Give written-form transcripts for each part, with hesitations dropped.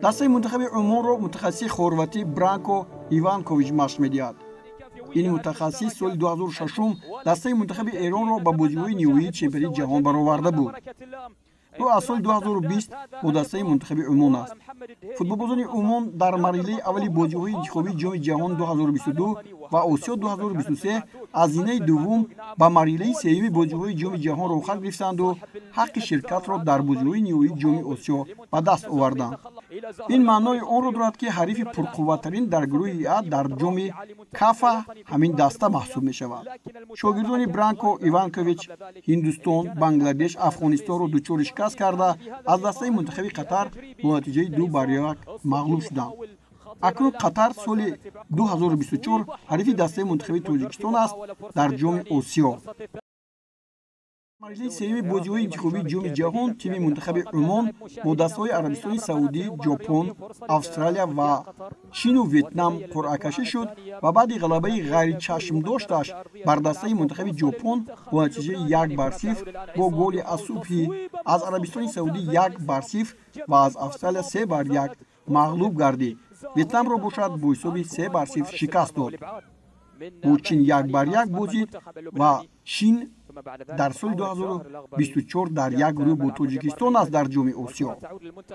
Дастаи мунтахаби Умонро мутахассиси хорватӣ Бранко Иванкович машқ медиҳад. Ин мутахассис соли 2006 дастаи мунтахаби Эронро ба бозиҳои ниҳоии чемпионати ҷаҳон бароварда буд. Ӯ аз соли 2020 бо дастаи мунтахаби Умон аст. Футболбозони Умон дар марҳилаи аввали бозиҳои интихобии Ҷоми ҷаҳон 2022 ва Осиё 2023 аз зинаи дуввум ба марҳилаи сеюми бозиҳои Ҷоми ҷаҳон роҳхат гирифтанду ҳаққи ширкатро дар бозиҳои ниҳоии Ҷоми Осиё ба даст оварданд. Ин маънои онро дорад, ки ҳарифи пурқувваттарин дар гурӯҳи А дар ҷоми Кафа ҳамин даста маҳсуб мешавад. Шогирдони Бранко Иванкович Ҳиндустон, Бангладеш, Афғонистонро дучори шикаст карда, аз дастаи мунтахаби Қатар бо натиҷаи 2-1 мағлуб шуданд. Акнун Қатар соли 2024 ҳарифи дастаи мунтахаби Тоҷикистон аст дар Ҷоми Осиё. Марҳилаи сеюми бозиҳои интихобии Ҷоми ҷаҳон тими мунтахаби Умон бо дастаҳои Арабистони Саудӣ, Ҷопон, Австралия ва Чину Ветнам қуръакашӣ шуд ва баъди ғалабаи ғайричашмдошташ бар дастаи мунтахаби Ҷопон бо натиҷаи 1-0 бо голи Асубҳи, аз Арабистони Саудӣ 1-0 ва аз Австралия 3-1 мағлуб гардид. Ветнамро бошад бо ҳисоби 3-0 шикаст дод. Бо Чин 1-1 бозид ва Чин дар соли 2024 дар як гурӯҳ бо Тоҷикистон аст дар Ҷоми Осиё.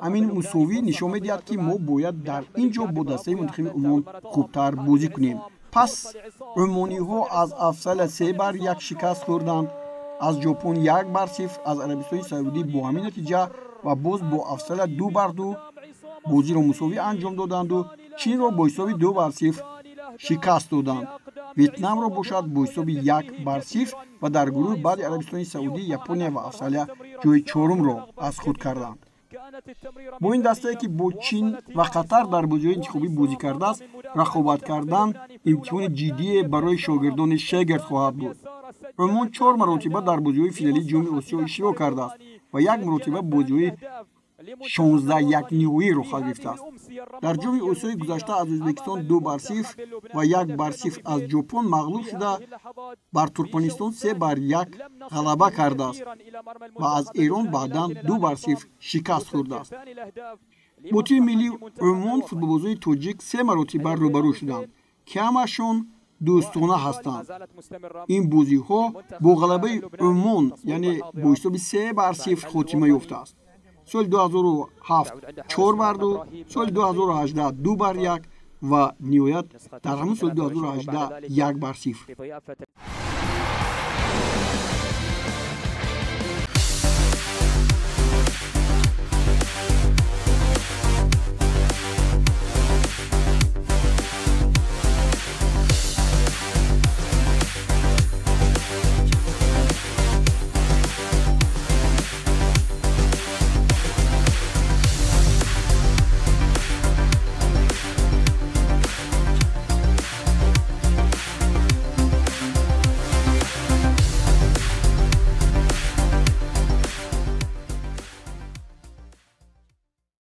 Ҳамин мусовӣ нишон медиҳад, ки мо бояд дар ин ҷо бо дастаи мунтахаби Умон хубтар бозӣ кунем. Пас умониҳо аз Австралия 3-1 шикаст хӯрданд, аз Ҷопон 1-0, аз Арабистони Саудӣ бо ҳамин натиҷа ва боз бо Австралия 2-2 бозиро мусовӣ анҷом доданду Чинро бо ҳисоби 2-0 шикаст доданд. Ветнамро бошад бо ҳисоби 1-0 ва дар гурӯҳ баъди Арабистони Саудӣ, Япония ва Австралия ҷои чорумро аз худ карданд. Бо ин дастае, ки бо Чин ва Қатар дар бозиҳои интихобӣ бозӣ кардааст, рақобат кардан имтиҳони ҷиддие барои шогирдони шегирд хоҳад буд. Умон чор маротиба дар бозиҳои финалии Ҷоми Осиё иштирок кардааст ва як маротиба бозиҳои 16 ниҳоӣ роҳхат гирифтааст. Дар Ҷоми Осиёи гузашта аз Ӯзбекистон 2-0 ва 1-0 аз Ҷопон мағлуб шуда, бар Туркманистон 3-1 ғалаба кардааст ва аз Эрон баъдан 2-0 шикаст хӯрдааст. Бо тими миллии Умон футболбозони тоҷик се маротиба рӯбарӯ шуданд, ки ҳамашон дӯстона ҳастанд. Ин бозиҳо бо ғалабаи Умон, яъне бо ҳисоби 3-0 хотима ёфтааст. Соли 2007 4-2, соли 2018 2-1 ва ниҳоят дар ҳамон соли 2018 1-0.